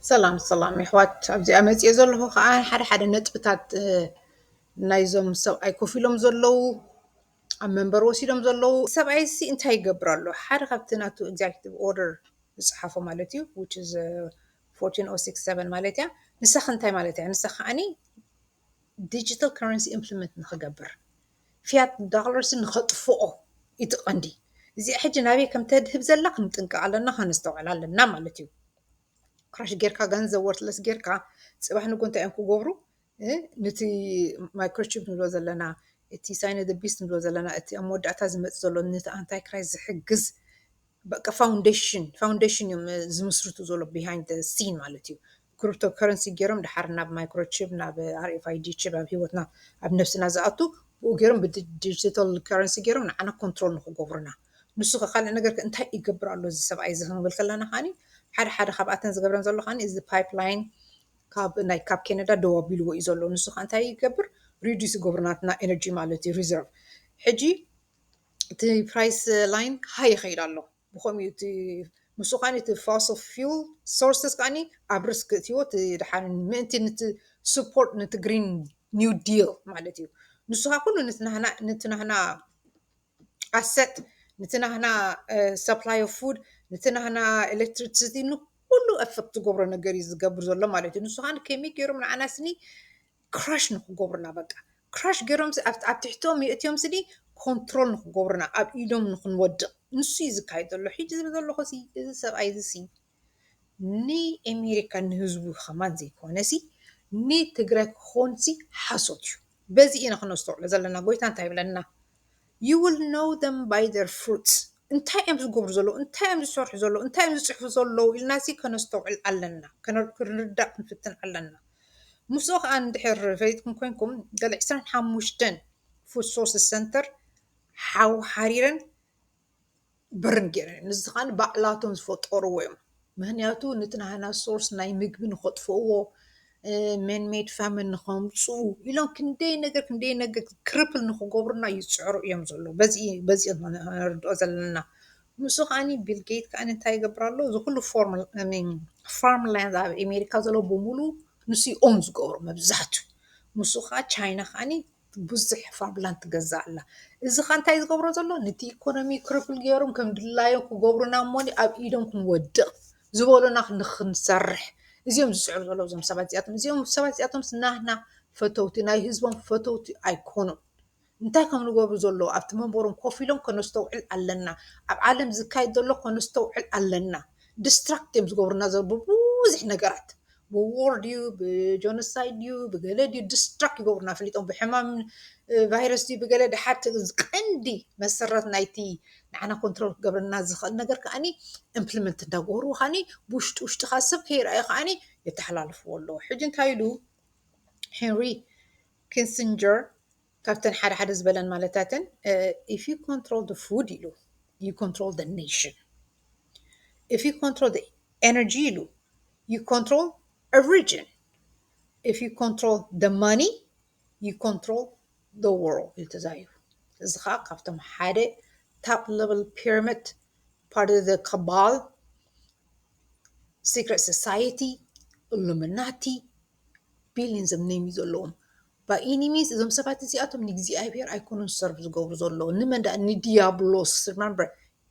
ሰላም ሰላም የሕዋት፣ ኣብዚኣ መፅኦ ዘለኹ ከዓ ሓደ ሓደ ነጥብታት ናይዞም ሰብኣይ ኮፍ ኢሎም ዘለዉ፣ ኣብ መንበር ወሲዶም ዘለዉ ሰብኣይ ሲ እንታይ ይገብር ኣሎ? ሓደ ካብቲ ናቱ executive order ዝፀሓፎ ማለት እዩ፣ which is fourteen oh six seven ማለት እያ። ንሳ እንታይ ማለት እያ? ንሳ ከዓኒ digital currency implement ንክገብር፣ fiat dollars ንኸጥፍኦ እዩ እቲ ቀንዲ። እዚኣ ሕጂ ናበይ ከም ተድህብ ዘላ ክንጥንቀቕ ኣለና፣ ከነስተውዕል ኣለና ማለት እዩ። Crash ጌርካ፣ ገንዘብ worthless ጌርካ፣ ፅባሕ ንጎ እንታይ እዮም ክገብሩ? ነቲ microchip ንብሎ ዘለና፣ እቲ sign of the beast ንብሎ ዘለና፣ እቲ ኣብ መወዳእታ ዝመፅ ዘሎ ነቲ antichrist ዝሕግዝ በቃ foundation foundation እዮም ዝምስርቱ ዘሎ behind the scene ማለት እዩ። Cryptocurrency ገይሮም ድሓር ናብ microchip፣ ናብ RFID chip ኣብ ህይወትና፣ ኣብ ነብስና ዝኣቱ፣ ብኡ ገይሮም ብ digital currency ገይሮም ንዓና control ንክገብሩና። ንሱ ከ ካልእ ነገር ከ እንታይ ይገብር ኣሎ እዚ ሰብኣይ እዚ ክንብል ከለና ከዓኒ፣ ሓደ ሓደ ካብኣተን ዝገብረን ዘሎ ከዓኒ እዚ pipeline ካብ ናይ ካብ ኬነዳ ደው ኣቢልዎ እዩ ዘሎ። ንሱ ከዓ እንታይ ይገብር? Reduce ይገብሩ ናትና energy ማለት እዩ፣ reserve። ሕጂ እቲ price line high ይኸይድ ኣሎ። ብኸምኡ እቲ ምስኡ ከዓኒ እቲ fossil fuel sources ከዓኒ ኣብ risk እትዎ፣ እቲ ድሓን ምእንቲ ንቲ support ንቲ green new deal ማለት እዩ። ንሱ ከዓ ኩሉ ንቲ ናህና ንቲ ናህና asset፣ ንቲ ናህና supply of food፣ ንቲ ናህና electricity ንኩሉ affect ዝገብሮ ነገር እዩ ዝገብር ዘሎ ማለት እዩ። ንሱ ከዓ ከመይ ገይሮም ንዓና ስኒ crash ንክገብሩና፣ በቃ crash ገይሮም ኣብ ትሕቶም የእትዮም ስኒ control ንክገብሩና፣ ኣብ ኢዶም ንክንወድቕ ንሱ እዩ ዝካየድ ዘሎ። ሕጂ ዝብል ዘለኹ ሲ እዚ ሰብኣይ እዚ ሲ ንኤሜሪካ ንህዝቡ ከማን ዘይኮነ ሲ ንትግራይ ክኾን ሲ ሓሶት እዩ። በዚ ኢና ክነስተውዕሎ ዘለና። ጎይታ እንታይ ይብለና? You will know them by their fruits። እንታይ እዮም ዝገብሩ ዘለዉ፣ እንታይ እዮም ዝሰርሑ ዘለዉ፣ እንታይ እዮም ዝፅሕፉ ዘለዉ ኢልና ሲ ከነስተውዕል ኣለና፣ ክንርዳእ ክንፍትን ኣለና። ምስኡ ከዓ እንድሕር ፈሊጥኩም ኮይንኩም፣ ገለ ዕስራን ሓሙሽተን food source center ሓው ሓሪረን burn ገይረን። ንዚ ከዓ ባዕላቶም ዝፈጠርዎ እዮም። ምክንያቱ ነቲ ናህና source ናይ ምግቢ ንኸጥፍእዎ፣ man-made famine ንኸምፅኡ ኢሎም ክንደይ ነገር ክንደይ ነገር cripple ንክገብሩና ይፅዕሩ እዮም ዘለዉ። በዚ በዚ ንርድኦ ዘለና። ምስኡ ከዓኒ ቢል ጌት ከዓኒ እንታይ ይገብር ኣሎ? እዚ ኩሉ farmland ኣብ ኣሜሪካ ዘሎ ብምሉ ንሱ own ዝገብሮ መብዛሕቱ። ምስኡ ከዓ ቻይና ከዓኒ ብዙሕ farmland ትገዝእ ኣላ። እዚ ከዓ እንታይ ዝገብሮ ዘሎ? ነቲ ኢኮኖሚ cripple ገይሮም ከም ድላዮም ክገብሩና እሞ ኣብ ኢዶም ክንወድቕ ዝበሉና ንክንሰርሕ እዚኦም ዝፅዕሩ ዘለዉ እዞም ሰባት እዚኣቶም። እዚኦም ሰባት እዚኣቶም ናህና ፈተውቲ፣ ናይ ህዝቦም ፈተውቲ ኣይኮኑን። እንታይ ከም ዝገብሩ ዘሎ ኣብቲ መንበሮም ኮፍ ኢሎም ከነስተውዕል ኣለና። ኣብ ዓለም ዝካየድ ዘሎ ከነስተውዕል ኣለና። Distract እዮም ዝገብሩና ዘሎ ብብዙሕ ነገራት፣ ብwar ድዩ ብgenocide ድዩ ብገለ ድዩ distract ይገብሩና፣ ፈሊጦም ብሕማም ቫይረስ ድዩ ብገለ ድሓር። ቀንዲ መሰረት ናይቲ ንዓና control ክገብረና ዝኽእል ነገር ከዓኒ implement እንዳገበሩ ከዓኒ ብውሽጢ ውሽጢ ከዓ ሰብ ከይረኣዩ ከዓኒ የተሓላልፍዎ ኣለዎ። ሕጂ እንታይ ኢሉ ሄንሪ ኪንሲንጀር ካብተን ሓደ ሓደ ዝበለን ማለታትን፣ if you control the food ኢሉ, you control the nation. If you control the energy ኢሉ, you control a region. If you control the money, you control the world ኢሉ ተዛሪቡ። እዚ ከዓ ካብቶም ሓደ top level pyramid, part of the cabal, secret society, Illuminati, billions of name እዩ ዘለዎም። By any means እዞም ሰባት እዚኣቶም ንእግዚኣብሔር ኣይኮኑን serve ዝገብሩ ዘለዉ። ንመን ደኣ? ንዲያብሎስ። Remember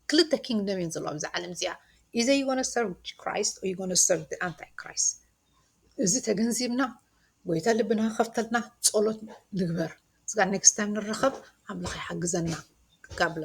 ክልተ kingdom እዮም ዘለዉ ኣብዚ ዓለም እዚኣ። Either you gonna serve Christ or you gonna serve the antichrist። እዚ ተገንዚብና ጎይታ ልብና ክኸፍተልና ጸሎት ንግበር። ስጋ next time ንራኸብ። ኣምላኽ ይሓግዘና። God bless።